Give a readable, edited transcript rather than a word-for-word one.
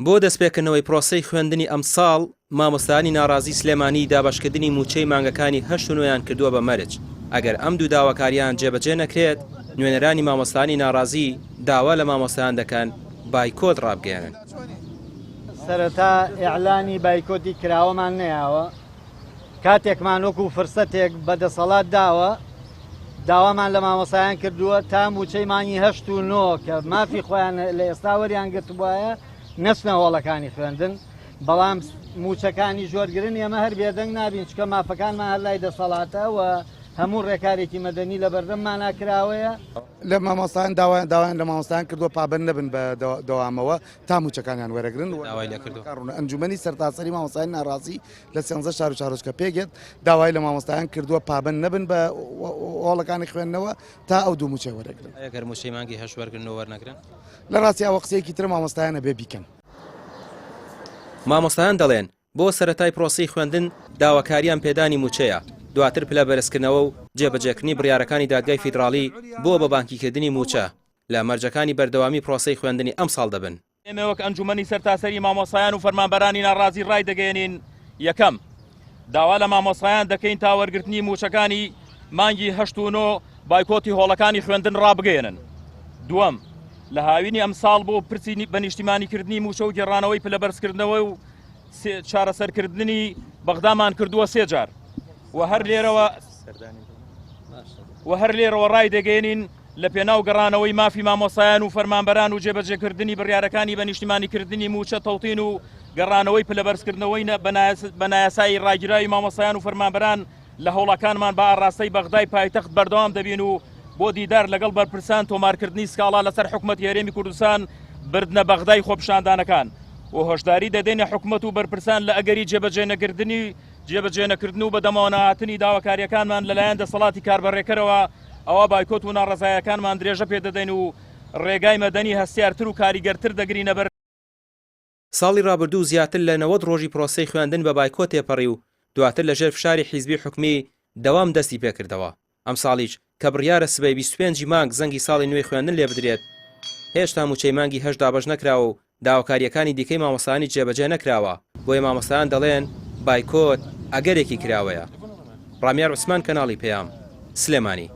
بۆ دەستپێکردنەوەی پرۆسەی خوێندنی ئەمساڵ، مامۆستایانی ناڕازی سلێمانی دابەشکردنی مووچەی مانگەکانی هەشت و نۆیان کردووە بە مەرج، ئەگەر ئەم دوو داواکارییان جێبەجێ نەکرێت، نوێنەرانی مامۆستایانی ناڕازی داوا لە مامۆستایان دەکەن بایکۆت ڕابگەیەنن. سەرەتا ئیعلانی بایکۆتی کراوەمان نەیاوە، کاتێکمان وەکو فرسەتێک بە دەسەڵات داوە، داوامان لە مامۆستایان کردووە تا مووچەی مانگی هەشت و نۆ کە مافی خۆیان لە ئێستا وەریان گرتبوایە نەچنە هۆڵەکانی خوێندن، بەڵام مووچەکانیش وەرگرن، ئێمە هەر بێدەنگ نابین، چونکە مافەکانمان هەر لای دەسەڵاتە و هەموو ڕێکارێکی مەدەنی لەبەردەممانا کراوەیە. لە مامۆستایان داوایان داوایان لە مامۆستایان کردووە پابەند نەبن بە دەوامەوە تا مووچەکانیان وەرەگرن و داوای لێکردوون. ڕوونە ئەنجومەنی سەرتاسەری مامۆستایانی ناڕازی لە سێنزە شار و شارۆچکە پێکدێت داوای لە مامۆستایان کردووە پابەند نەبن بە هۆڵەکانی خوێندنەوە تا ئەو دوو مووچەی وەرەگرن. ئەگەر مووچەی مانگی هەشت وەرگرن و وەرنەگرن؟ لە ڕاستی ئەوە قسەیەکی ترە مامۆستایان ئەبێ بیکەن. مامۆستایان دەڵێن، بۆ سەرەتای پرۆسەی خوێندن داواکارییان پێدانی مووچەیە، دواتر پلە بەرزکردنەوە و جێبەجێکردنی بڕیارەکانی دادگای فیدراڵی بۆ بەبانکیکردنی مووچە لە مەرجەکانی بەردەوامی پرۆسەی خوێندنی ئەمساڵ دەبن. ئێمە وەک ئەنجومەنی سەرتاسەری مامۆستایان و فەرمانبەرانی ناڕازی ڕایدەگەیەنین، یەکەم، داوا لە مامۆستایان دەکەین تا وەرگرتنی مووچەکانی مانگی هەشت و نۆ بایکۆتی هۆڵەکانی خوێندن ڕابگەیەنن. دووەم، لە هاوینی ئەمساڵ بۆ پرسی بە نیشتیمانیکردنی مووچە و گێڕانەوەی پلەبەرزکردنەوە و چارەسەرکردنی بەغدامان کردووە سێ جار و هەر لێرەوە و هەر لێرەوە ڕایدەگەیەنین لە پێناو گەڕانەوەی مافی مامۆستایان و فەرمانبەران و جێبەجێکردنی بڕیارەکانی بە نیشتیمانیکردنی مووچە تەوتین و گەڕانەوەی پلەبەرزکردنەوەی بە نایاسایی ڕاگیراوی مامۆستایان و فەرمانبەران لە هەوڵەکانمان بە ئاڕاستەی بەغدای پایتەخت بەردەوام دەبین و بۆ دیدار لەگەڵ بەرپرسان تۆمارکردنی سکاڵا لەسەر حکومەتی هەرێمی کوردستان بردنە بەغدای خۆپیشاندانەکان و هۆشداری دەدەینە حکومەت و بەرپرسان لە ئەگەری جێبەجێنەکردنی جێبەجێنەکردن و بەدەمەوەنەهاتنی داواکارییەکانمان لەلایەن دەسەڵاتی کاربەڕێکەرەوە ئەوا بایکۆت و ناڕەزایەکانمان درێژە پێدەدەین و ڕێگای مەدەنی هەستیارتر و کاریگەرتر دەگرینە بەر. ساڵی رابردوو زیاتر لە 90 رۆژی پرۆسەی خوێندن بە بایکۆت تێپەڕی و دواتر لەژێر فشاری حیزبی و حکومی دەوام دەستی پێکردەوە، ئەمساڵیش کە بڕیارە سبەی 25 ی مانگ زەنگی ساڵی نوێی خوێندن لێبدرێت، هێشتا مووچەی مانگی هەشت دابەش نەکراوە و داواکارییەکانی دیکەی مامۆستایانیش جێبەجێ نەکراوە، بۆیە مامۆستایان دەڵێن بایکۆت ئەگەرێکی کراوەیە. ڕامیار عوسمان کەناڵی پەیام، سلێمانی.